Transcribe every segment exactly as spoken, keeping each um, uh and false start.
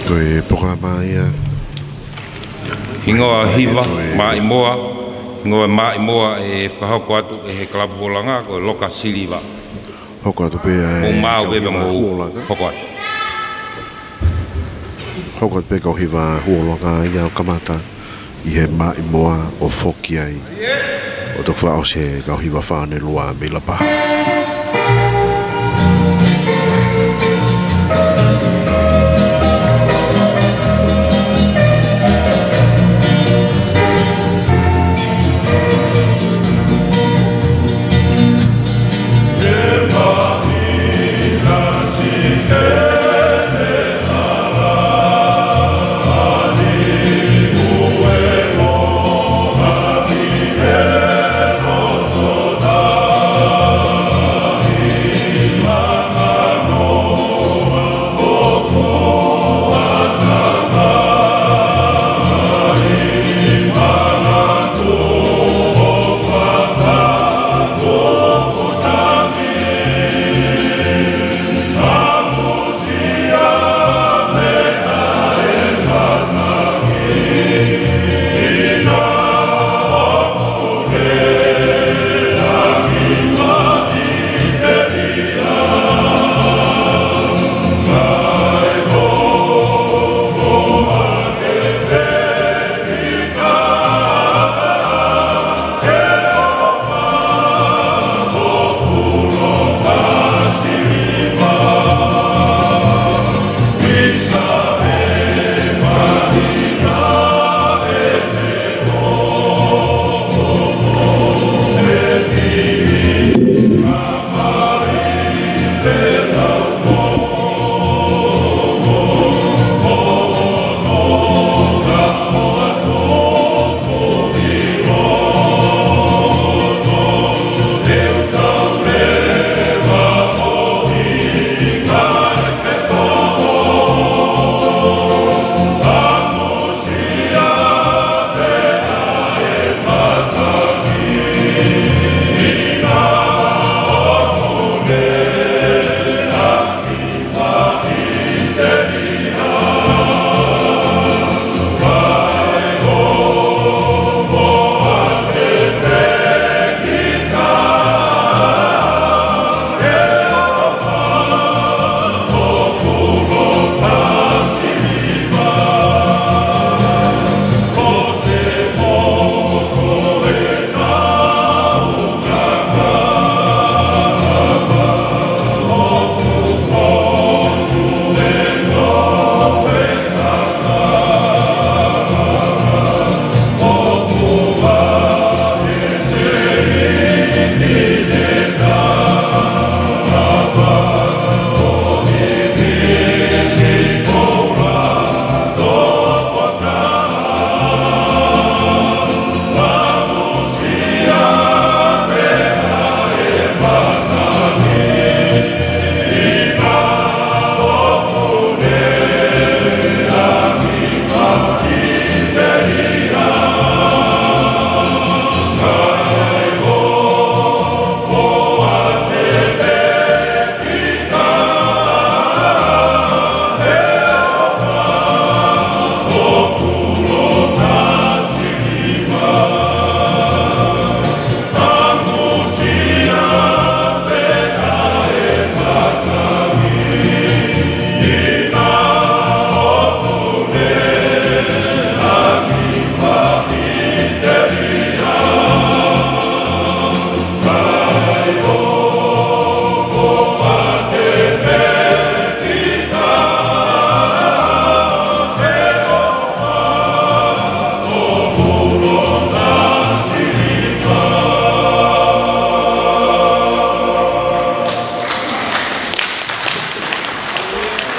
Ko e polokalama ia. Hingoa hiva, Maʻimoa. Hingoa Maʻimoa ʻe fakahoko atu ʻe he kalapu Holanga, ko Loka Siliva. Hoko atu pē ʻa e kau hiva Holanga. Hoko atu. Hoko atu pē kau hiva Holanga ia ʻo kamata ʻi he Maʻimoa ʻo foki ai. ʻO toki fakaʻosi he kau hiva Fānelua mei Lapaha.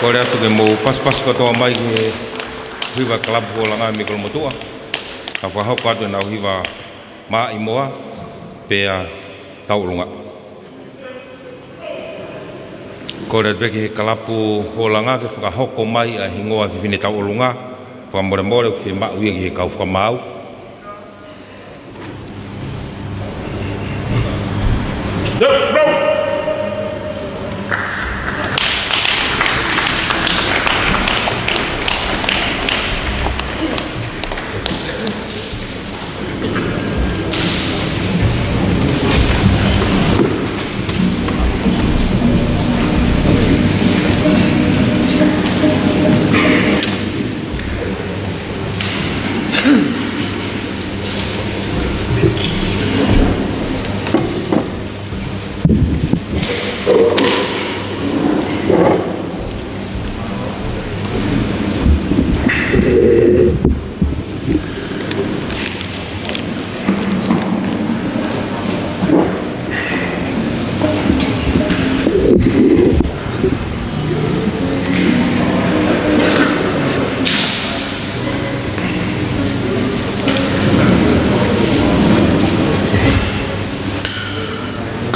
Kole atu ke mou pasipasi kotoa mai ki he hiva kalapu Holanga mei Kolomotuʻa. Ka fakahoko atu ʻenau hiva Maʻimoa pea Tauʻolunga. Kole atu pē ki he kalapu Holanga ke fakahoko mai ʻa e hingoa fefine Tauʻolunga, fakamolemole ʻoku fiemaʻu ia ki he kau fakamaau.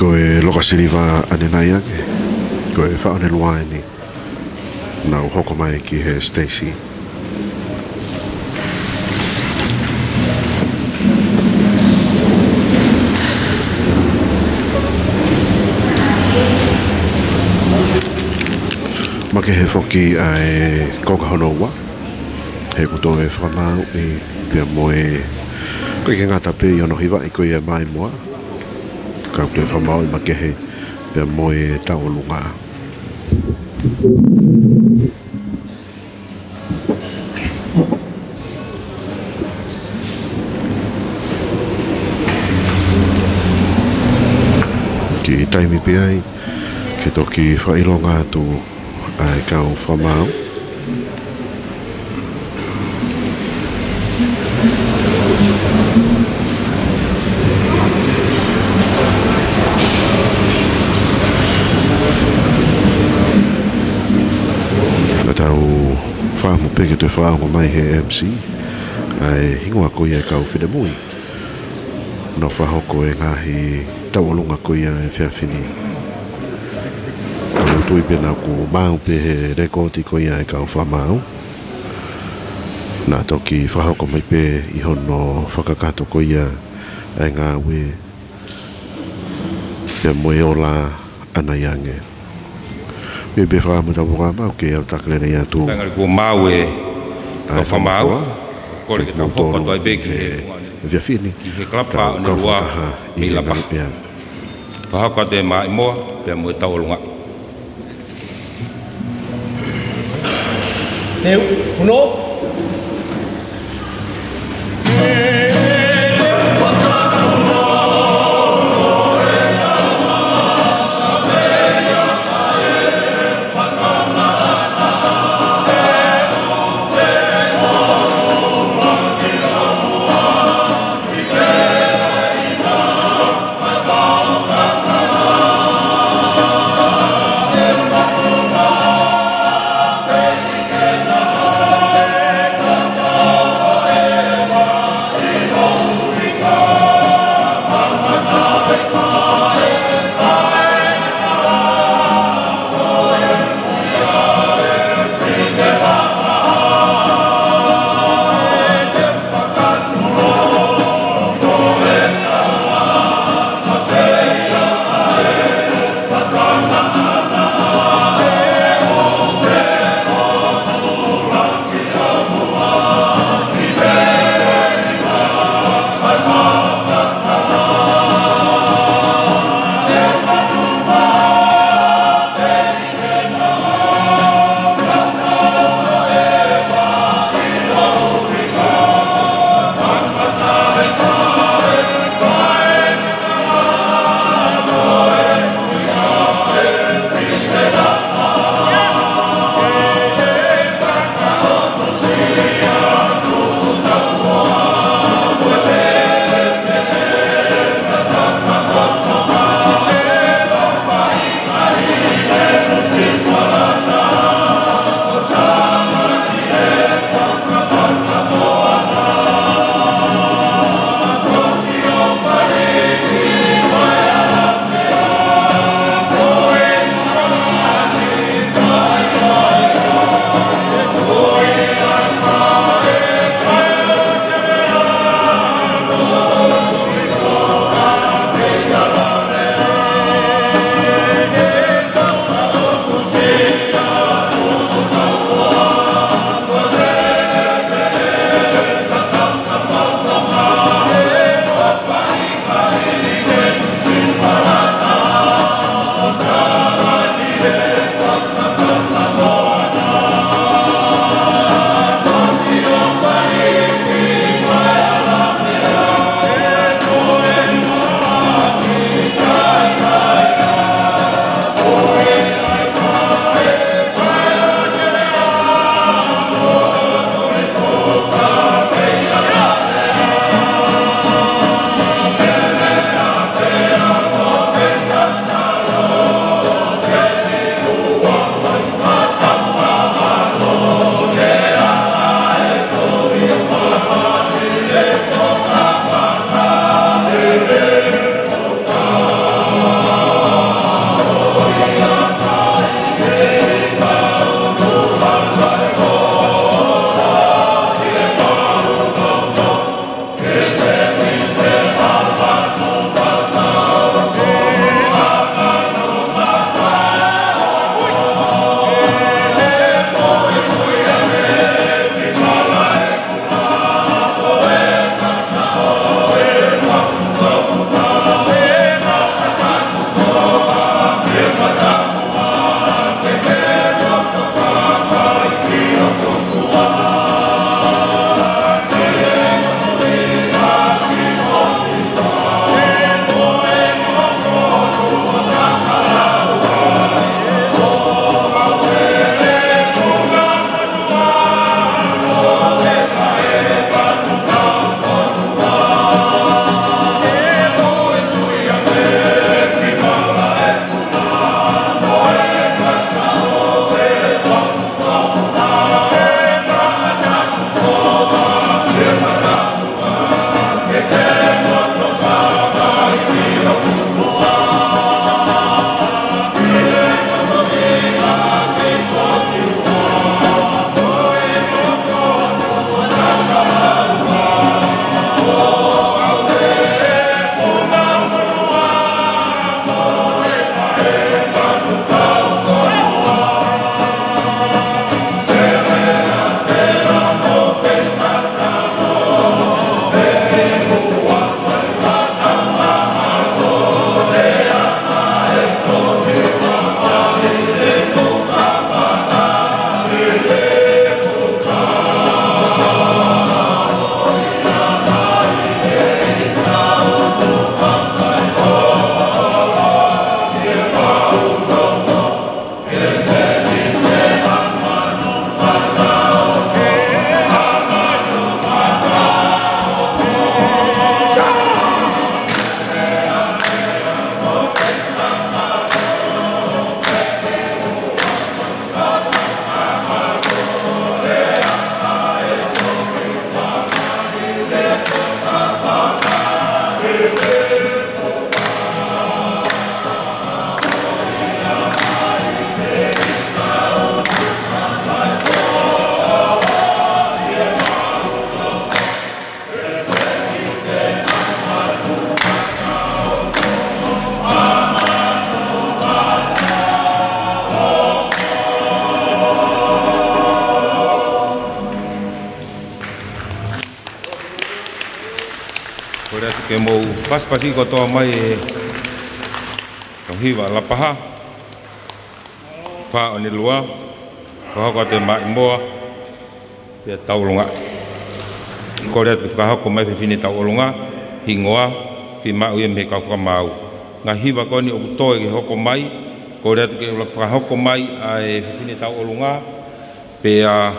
Ko e Loka Siliva ʻanenai ange, ko e Faʻonelua eni, nau hoko mai ki he siteisi. Makehe foki ʻa e konga hono ua, he kuo toe fakamaauʻi pea mo e, ʻoku ʻikai ke ngata pē ʻi hono hivaʻi ko ia e maʻimoa, ka ʻoku toe fakamaauʻi makehe pea mo e tauʻolunga. Kiʻi taimi pē ai ke toki fakaʻilonga atu ʻa e kau fakamaau. Naʻa tau fakaʻamu pē ke toe fakaongo mai he M C ʻa e hingoa ko ia e kau finemui naʻa nau fakahoko e ngaahi tauʻolunga ko ia he efiafi ni. ʻOku ou tui pē naʻa ʻoku maau pē he lēkooti ko ia e kau fakamaau. Naʻa toki fakahoko mai pē ʻi hono fakakakato ko ia ʻa e ngāue pea mo e ola ʻanai ange. Pea pē fakaʻamu ʻetau polokalama, ʻoku ou taki lelei atu. Tangata kuo maau e ʻa e kau fakamaau. Kole ke tau hoko atu ai pē ki he efiafi ni, ki he Club Faʻonelua mei Lapa. Fakahoko atu e maʻimoa pea mo e tauʻolunga. Teu, uno. Ke mou pasipasi kotoa mai e kau hiva Lapaha, fā ʻo e lua, fakahoko atu e maʻimoa, pea tauʻolunga. Kole atu ke fakahoko mai fefine tauʻolunga, hingoa, fiemaʻu ia mei he kau fakamaau. Ngaahi hiva ko eni ʻoku toe ke hoko mai, kole atu ke ʻuluaki fakahoko mai ʻa e fefine tauʻolunga, pea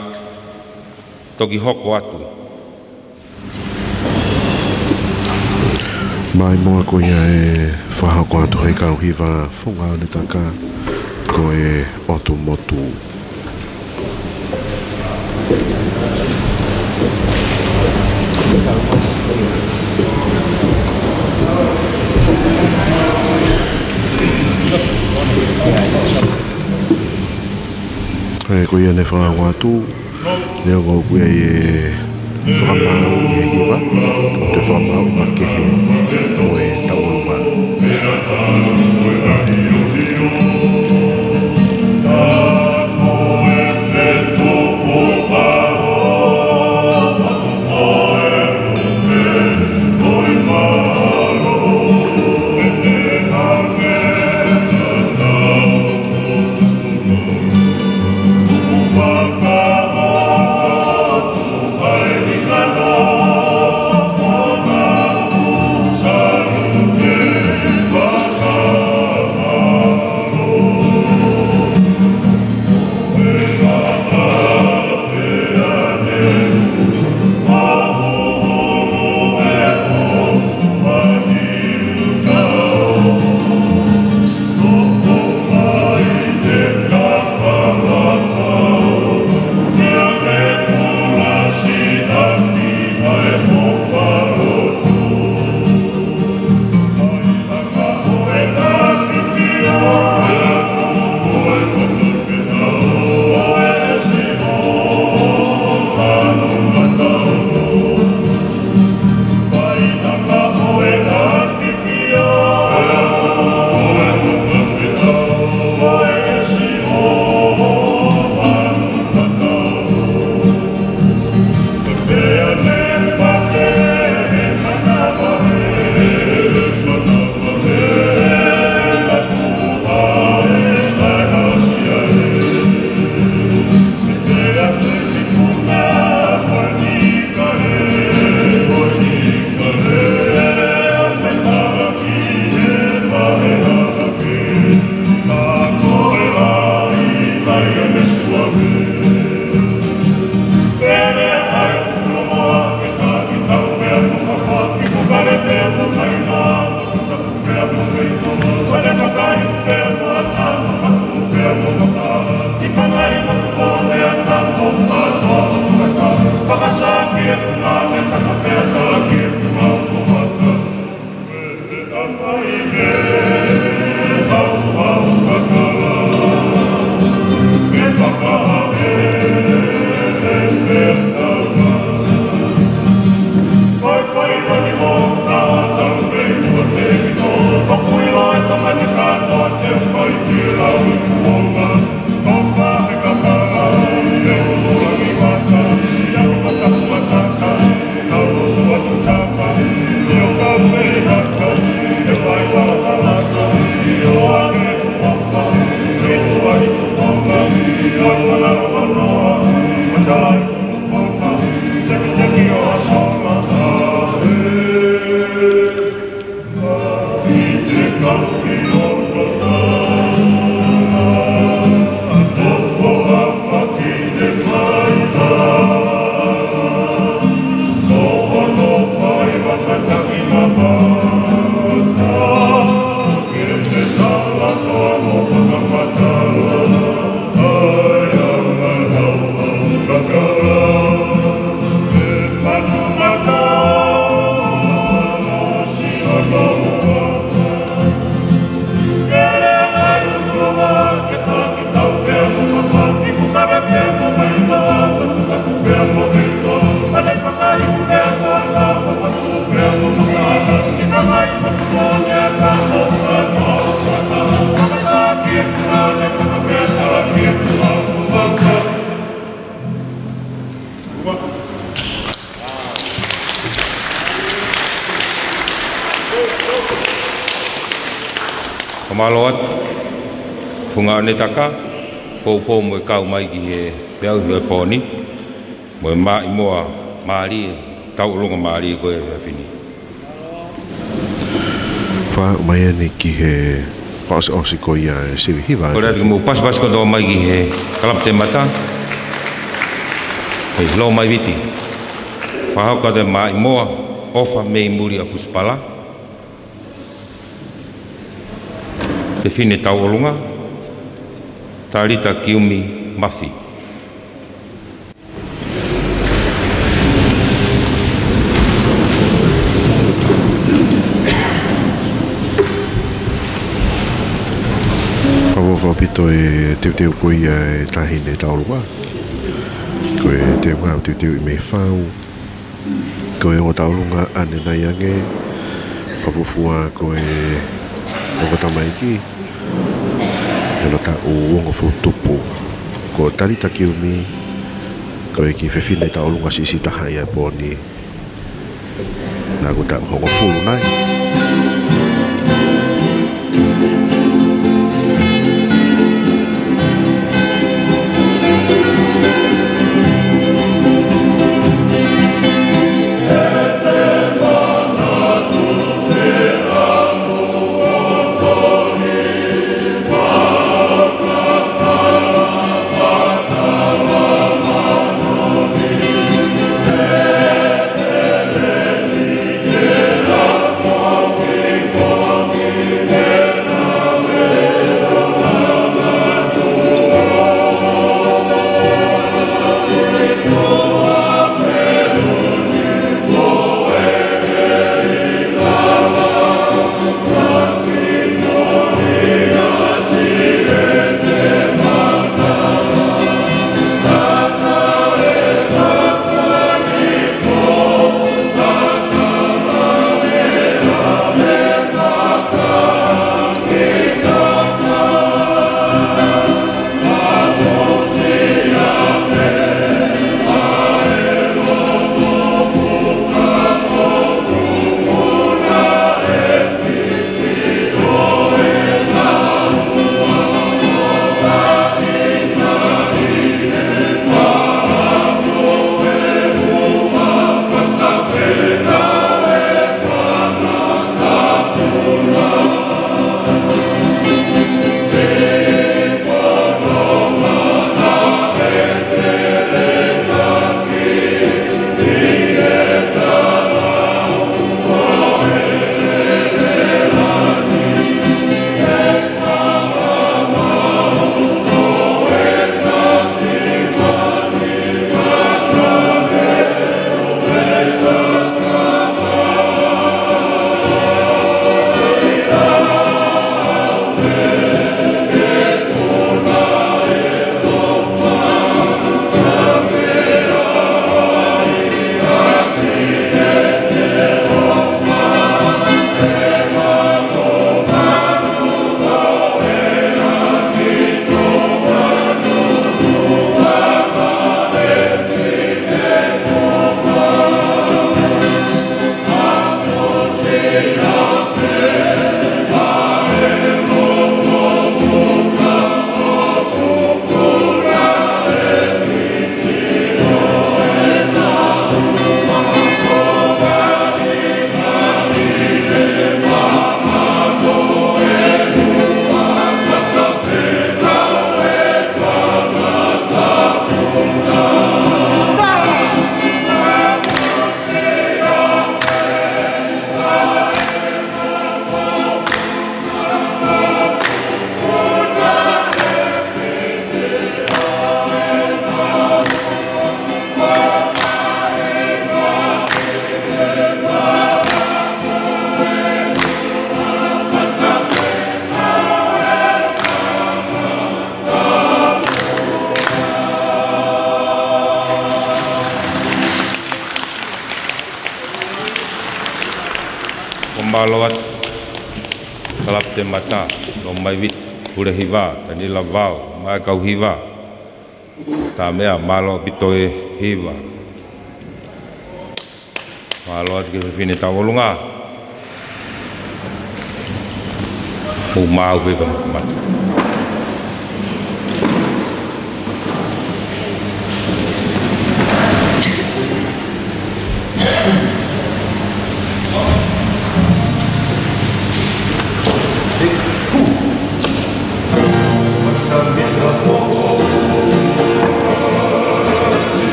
toki hoko atu. Maʻimoa ko ia ʻe fakahoko atu ʻe he kau hiva Funga Onetaka, ko e ʻOtu Motu. ʻE, ko ia ne fakahoko atu, neongo ʻoku ʻi ai e fakamaau ʻi he hiva, ʻoku toe fakamaau makehe ʻo e tauʻolunga. Mālō atu, Funga ʻOnetaka, poupou mo e kau mai ki he peau ʻi he pō ni, mo e maʻimoa mālie, tauʻolunga mālie ko e efiafi ni. Fakahoko mai eni ki he fakaʻosiʻosi ko ia e sivi hiva. Kole atu ke mou pasipasi kotoa mai ki he kalapu te mata. ʻE Lomaiviti. Fakahoko atu e maʻimoa ʻofa mei muli ʻa Fusipala. Fefine tauʻolunga, Talita Kiumi Mafi. Fakaʻofoʻofa ʻaupito e teuteu ko ia e taʻahine tauʻolunga. Ko e teunga teuteu ʻi mei fau. Ko e ongo tauʻolunga ʻanenai ange, fakafuofua ko e ongo tamaiki, ʻi hono taʻu hongofulu tupu. Ko Talita Kiumi, ko e kiʻi fefine tauʻolunga siʻisiʻi taha ia ʻi he pō ni. Naʻa ku taʻu hongofulu nai. Ko mālō atu, Kalapu te mata, Lomaiviti, Pule Hiva, Taniela Vao, mo e kau hiva. Taʻa meʻa, mālō ʻaupito e hiva. Mālō atu ki he fefine tauʻolunga. Mou maʻu pē pea mou kamata.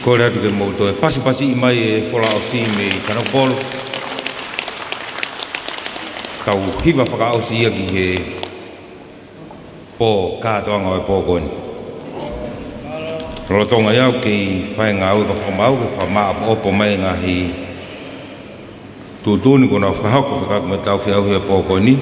Kole atu ke mou toe pasipasiʻi mai e folaʻosi mei Kanokupolu. Kau hiva fakaʻosi ia ki he pō kātoanga ʻo e pō ko eni. Lolotonga ia ʻoku kei fai e ngāue fakamaau ke fakamāʻopoʻopo mai e ngaahi tuʻutuʻuni kuo nau fakahoko fekauʻaki mo ʻetau feʻauhi he pō ko eni.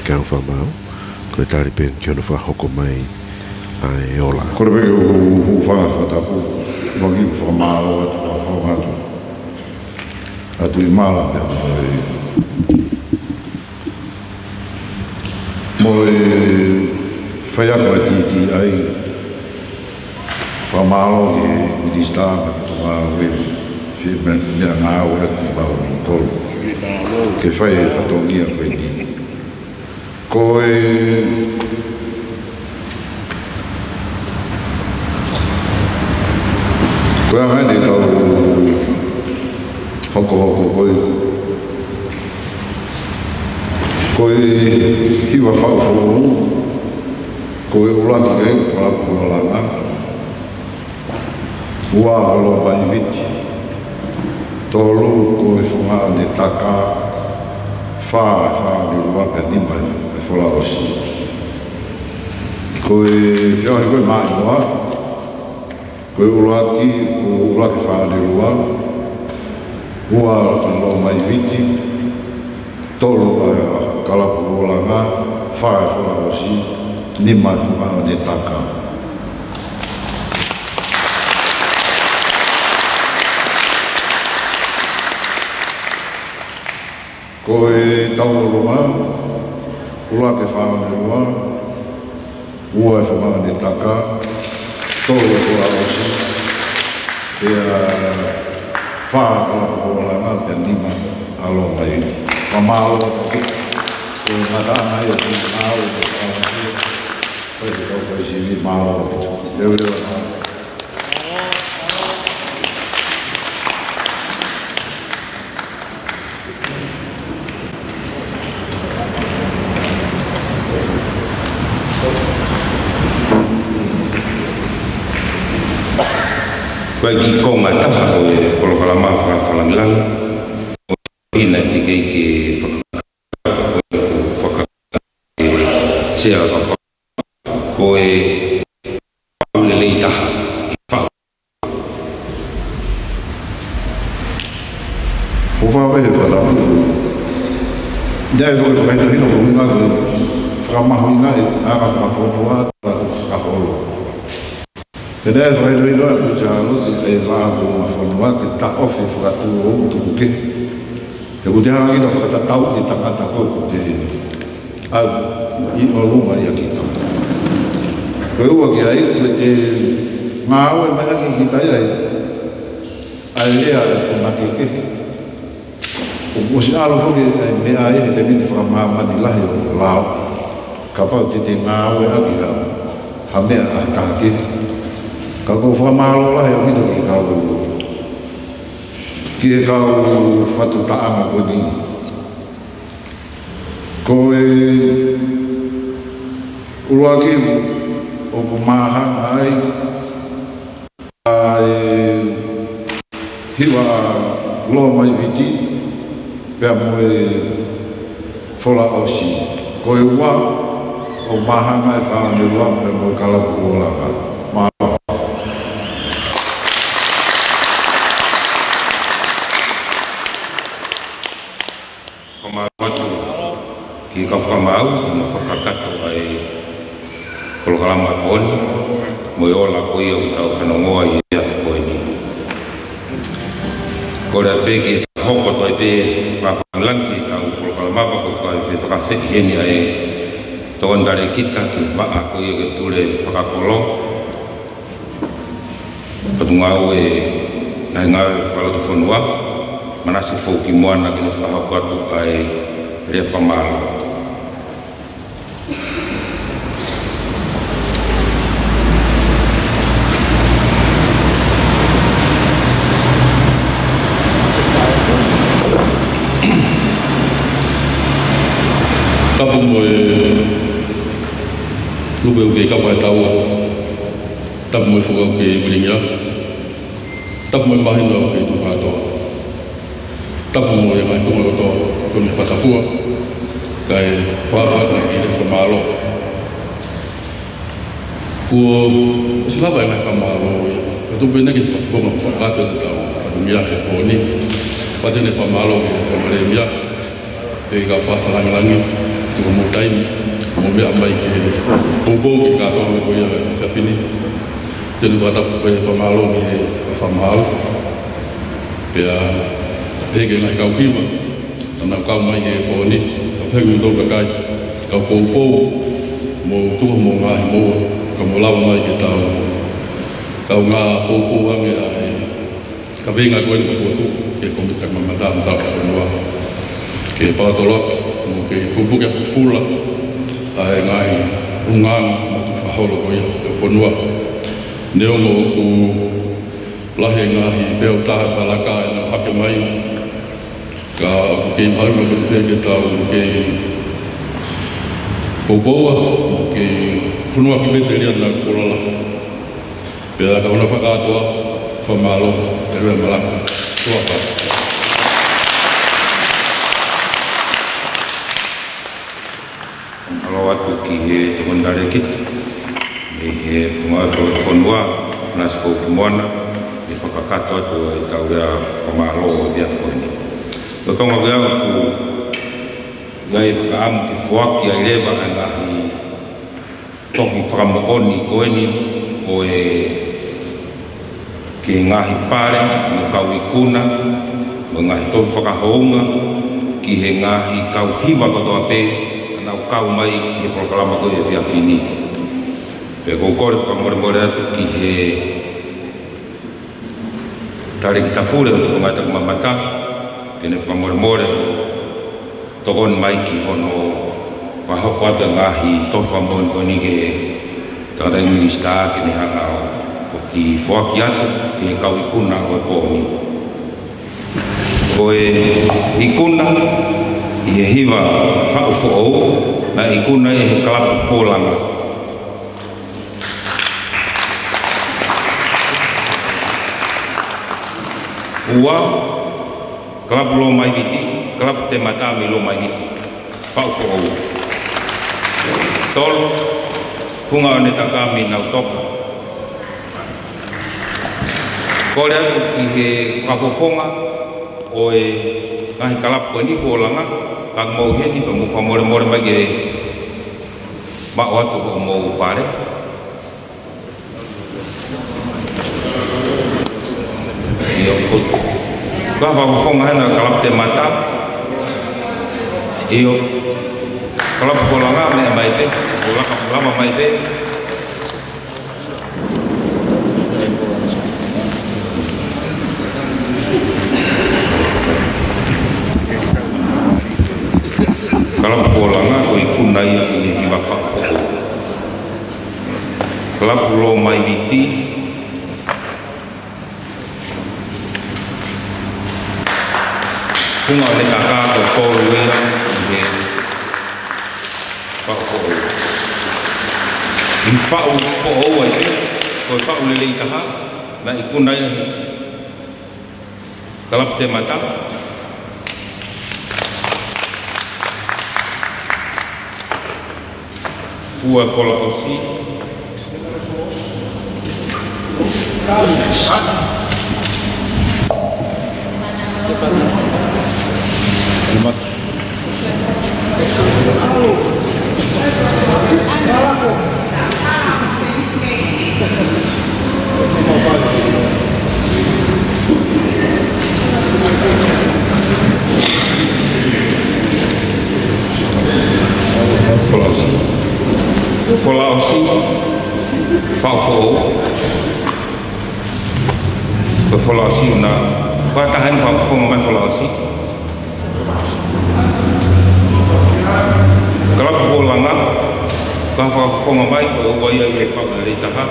Kau fakamaau, ko e tali pē eni ki hono fakahoko mai ʻa e ola. Kole pē ke u hūfanga he fakatapu, ʻuluaki ʻoku ou fakamālō atu, fakafofonga atu, ʻa Tuʻimala pea mo e, mo e faiako ʻa e TTI, fakamālō ki he Minisitā mo e Potungāue, fie meʻa, meʻangāue ʻa e Tuʻi Pau ni tolu ke fai e fatongia ko eni. Ko e, ko e anga eni ʻetau hokohoko ko e, ko e hiva faʻu foʻou, ko e ʻuluaki ko e Kalapu Fualanga, ua ko Lomaiviti, tolu ko e Fungaʻonetaka, fā e Fakaʻoneʻulua pea nima e Folaʻosi. Ko e feohi ko e maʻimoa, ko e ʻuluaki, ko e ʻuluaki Fakaʻoneʻulua, ua ʻa Lomaiviti, tolu ʻa Kalapu Fualanga, fā e Folaʻosi, nima e Fungaʻonetaka. Ko e tauʻolunga, ʻuluaki Fakaʻoneʻulua, ua e Fungaʻonetaka, tolu e Folaʻosi, pea fā Kalapu Fualanga, pea nima ʻa Lomaiviti. Fakamālō atu. Ko e ngataʻanga ia ʻo e ngāue ʻo e Kalapu Fualanga. Fai e kau fai sivi, mālō atu. Leveleva. Ko e kiʻi konga ʻe taha ʻo e polokalama fakafalangilangi, ʻo ina te kei ke faka-, faka-, e sea ka fa-, ko e faʻu lelei taha. Fa-, ʻo fakaʻuhinga he fakatapu. Naʻe faka-, fakahinohino ko e ʻuhinga ko e fakamahuʻingaʻi ʻa e anga fakafonua ʻa e fakaholo. Pea naʻe fakahinohino ʻa Kuini Sālote ʻa e vaʻa ʻo e fonua ke taʻofi e fakatuʻutuʻu tuku kehe. He ʻoku te hanga ʻo fakatatau ki he tangata ko ē ʻoku te ʻalu ʻi ʻolunga ia kita. Ko e ua ki ai, ko e te ngāue mai ʻaki kita ia ʻa e lea ʻa e punake kehe. ʻOku ʻosi ʻalu foki ʻa e meʻa ia he te miti fakamāmani lahi ʻo lao. Kapau te te ngāue ʻaki ha, ha meʻa ʻa e taha kehe. Ka ʻoku ou fakamālō lahi ʻaupito ki he kau, ki he kau fatu taʻanga ko eni. Ko e ʻuluaki ʻoku māhanga ai ʻa e hiva Lomaiviti pea mo e Folaʻosi. Ko e ua ʻoku māhanga ai e Fakaʻoneʻulua pea mo e Kalapu Fualanga. Mālō. Fakamālō atu ki he kau fakamaau, ʻi hono fakakakato ʻa e polokalama ko eni, mo e ola ko ia ʻoku tau fanongoa ʻi he efiafi ko eni. Kole pē ke hoko atu ai pē fakafalangilangi ʻetau polokalama pea ko e faka-, ke fakaafeʻi heni ʻa e tokoni talēkita ki he vaʻa ko ia ke pule fakakolo. Potungāue, ngaahi ngāue fakalotofonua, Manase Foukimoana ke ne fakahoko atu ʻa e lea fakamālō. Tapu mo e lupe ʻoku kei kapa he taua. Tapu mo e foʻi ʻoku kei vilingia. Tapu mo e mahino ʻoku kei tuʻu kātoa. Tapu mo e ngaahi tuʻunga kotoa ʻoku ne fakatapua, kae fakahoko atu e lea fakamālō. Kuo ʻosi lava e ngaahi fakamālō ia. Ka tuku pē eni ke fakafofonga fakakakato ʻetau fatongia he pō ni. Pea te ne fakamālō ki he Tuʻi Palēmia, pea ki he kau fakafalangilangi, Ko e mou taimi, mou meʻa mai ke poupou ki he kātoanga ko ia ʻo e efiafi ni. Te u fakatapu pē fakamālō ki he fakamālō. Pea pehē ki he ngaahi kau hiva naʻa nau kau mai ki he pō ni. Pea pehē ki he moutolu kakai, kau poupou, mou tuku homou ngaahi moua, ka mou lava mai ke tau kaungā poupou ange ʻa e kaveinga ko eni kuo fokotuʻu ʻe he Kōmiti Takimamata mo e Tauʻatāina Fonua, ke paotoloaki mo ke pupuke fufula ʻa e ngaahi ʻulungaanga mo e tukufakaholo ko ia ʻo e fonua. Neongo ʻoku lahi e ngaahi peau taha fakalaka ʻenau hake mai, ka ʻoku kei mahuʻinga pē ke tau kei poupou mo kei hunuaki pē telia naʻa kuo lalafi. Pea ka ʻoua naʻa fakakātoa, fakamālō, te lue malanga. Tuʻa ʻofa. Mālō atu ki he tokoni talēkita mei he Puleʻanga ʻo e Fonua, Nanasifou Kimoana, ʻi he fakakakato atu ʻo ʻetau lea fakamālō ʻo e efiafi ko eni. Lolotonga ko ia ʻoku ʻi ai e fakaʻamu ke foaki ai leva ʻa e ngaahi tohi fakamoʻoni ko eni ʻo e ki he ngaahi pale mo e kau ikuna, mo e ngaahi tohi fakahounga ki he ngaahi kau hiva kotoa pē naʻa nau kau mai ki he polokalama ko e efiafi ni. Pea ʻoku ou kole fakamolemole atu ki he Talēkita Pule ʻo e Tokanga Takimamata, ke ne fakamolemole ʻo tokoni mai ki hono fakahoko atu e ngaahi tohi fakamoʻoni ko eni ki he tangataʻeiki minisitā ke ne hanga ʻo foki, foaki atu ki he kau ikuna ʻo e pō ni. Ko e ikuna ʻi he hiva faʻu foʻou, naʻe ikuna ʻi he Kalapu Polanga. Ua, Kalapu Lomaiviti, Kalapu Temata mei Lomaiviti, faʻu foʻou. Tolu, Funga ʻOnetaka mei Nautoka. Kole atu ki he fakafofonga ʻo e ngaahi kalapu ko eni kuo langa, ka mou ʻi heni pea mou fakamolemole mai ke maʻu atu hoʻomou pale. ʻIo, ko, ko e fakafofonga ena Kalapu Temata. ʻIo, Kalapu Polanga, meʻa mai pē, ʻo laka lava mai pē. Kalapu Polanga ko e ikuna ia ʻi he hiva faʻu foʻou. Kalapu Lomaiviti, Funga ʻOnetaka, ko e tolu ia ʻi he faʻu foʻou. ʻI he faʻu foʻou ai pē, ko e faʻu lelei taha, naʻe ikuna ia ʻi he Kalapu Temata. Ua, Folaʻosi. Folaʻosi. Folaʻosi. Faʻu foʻou. Ko Folaʻosi na. Ko e taha eni fakafofonga mai Folaʻosi. Kalapu Polanga, ko e fakafofonga mai, ko e ua ia ʻi he faʻu lelei taha.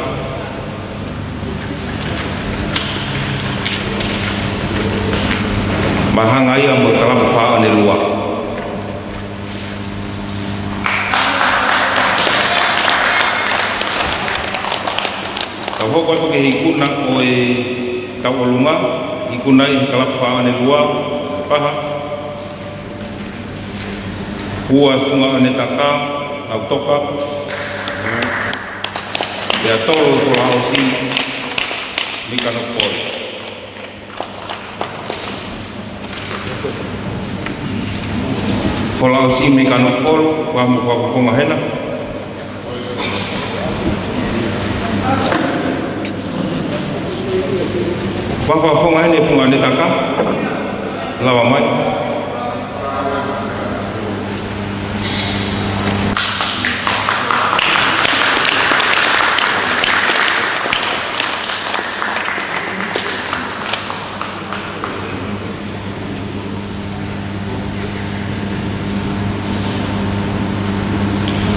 Mahanga ia mo e Kalapu Fāʻone Lua. Ka hoko atu ki he ikuna ʻo e tauʻolunga, ikuna ʻi he Kalapu Fāʻone Lua, Paha. Ua, Funga ʻOnetaka, Nautoka. Pea tolu, Folaʻosi, Mikanokupolu. Folaʻosi mei Kanokupolu, ʻoku ʻi ai mo e fakafofonga hena. Fakafofonga hena e fungani kaka. Lava mai.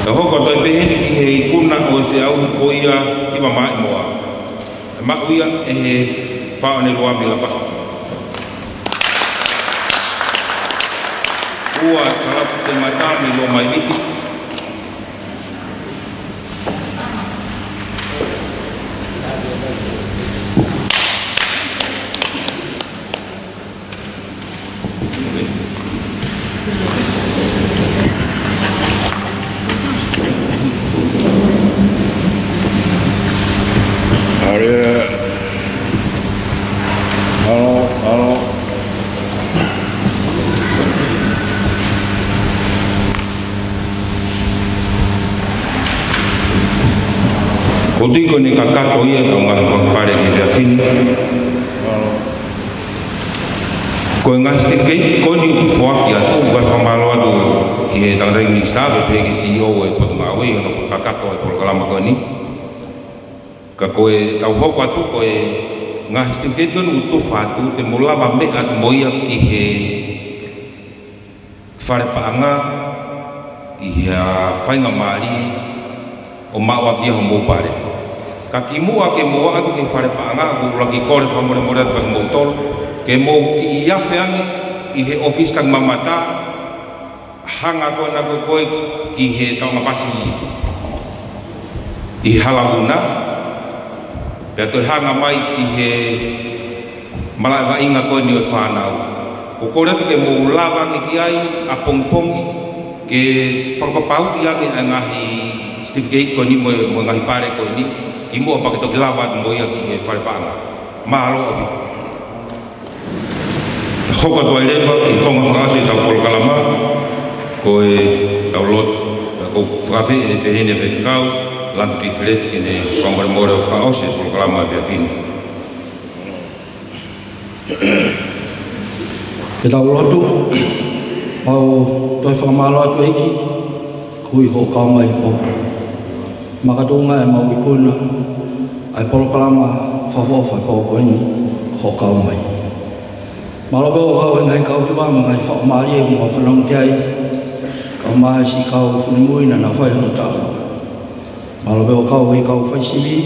ʻE hoko atu ai pē heni ki he ikuna ʻo e feʻauhi ko ia ʻi Vamaʻimoa. ʻE maʻu ia ʻe he faʻo ne Luami Lapaha. Ua Kalapu Temata mei Lomaiviti. Ko e tui ko eni kakato ia ʻetau ngaahi fakapale ki he efiafi ni. Ko e ngaahi certificate ko eni ʻoku foaki atu, ʻoku ou fakamālō atu ki he tangataʻeiki minisitā, pea pehē ki he C E O ʻo e Potungāue ʻi hono fakakakato ʻo e polokalama ko eni. Ka ko ʻetau hoko atu ko e ngaahi certificate ko eni ʻoku tufa atu, te mou lava meʻa atu mo ia ki he fale paʻanga ʻi ha faingamālie ʻo maʻu ʻaki ia homou pale. Ka kimuʻa ke mou ʻalu atu ki he fale paʻanga, ʻoku ou ʻuluaki kole fakamolemole atu kiate kimoutolu, ke mou kiʻi afe ange ʻi he ʻōfisi taki mamata, hanga ko ena ko ē ki he taonga pasi ʻi Halavuna, pea toe hanga mai ki he malaʻe vaʻinga ko eni ʻo e fānau. ʻOku ou kole atu ke mou lava ange ki ai ʻapongipongi, ke fakapapauʻi ange ʻa e ngaahi certificate ko eni mo e, mo e ngaahi pale ko eni, kimuʻa pea ke toki lava atu mo ia ki he fale paʻanga. Mālō ʻaupito. Hoko atu ai leva ki he konga fakaʻosi ʻetau polokalama, ko ʻetau lotu. Pea ʻoku ou fakaafeʻi pē heni e faifekau, Langi Pifeleti, ke ne fakamolemole ʻo fakaʻosi e polokalama ʻo e efiafi ni. Ke tau lotu. Mau toe fakamālō atu ʻEiki, koeʻuhi ko hoʻo kau mai he pō ko eni. Makatuʻunga ʻemau ikuna ʻa e polokalama fakaʻofoʻofa he pō ko eni, ko hoʻo kau mai. Mālō pē hoʻo kau he ngaahi kau hiva mo e ngaahi faingamālie ʻoku mau fanongo ki ai. Kau mai siʻi kau finemui naʻa nau fai hono taʻalo. Mālō pē hoʻo kau he kau fai sivi,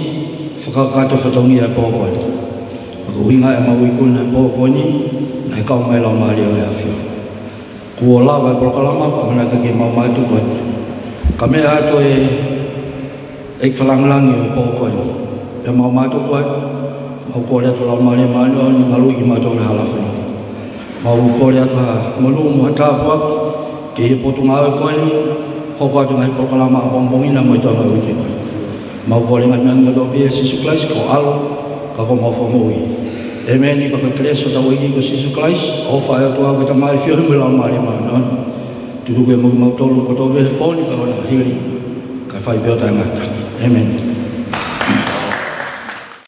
fakakakato fatongia he pō ko eni. Ko e ʻuhinga ʻemau ikuna he pō ko eni, naʻe kau mai e Laumālie ʻo e ʻAfiona. Kuo lava e polokalama, ka ʻoku ʻamanaki ke mau mātuku atu. Ka meʻa atu e ʻEiki Fakalāngilangi ʻo e pō ko eni. Pea mau mātuku atu, mau kole atu Laumālie Māʻoniʻoni, maluʻi kimautolu he hala fononga. Mau kole atu ha monū mo ha tāpuaki ki he Potungāue ko eni, hoko atu e ngaahi polokalama ʻapongipongi na mo e taʻu ʻo e uike ko eni. Mau kole e ngaahi meʻa ni kotoa pē ʻia Sīsū Kalaisi ko e ʻAlo, ka ko homau Fakamoʻui. ʻĒmeni. Pea ko e kelesi ʻa hotau ʻEiki ko Sīsū Kalaisi, ʻofa ʻa e ʻOtua ko e Tamai, feohi mo e Laumālie Māʻoniʻoni, tutuku ia mo kimautolu kotoa pē he pō ni pea ʻo aʻu ki he hili, kae fai pē ʻo taʻengata. ʻĒmeni.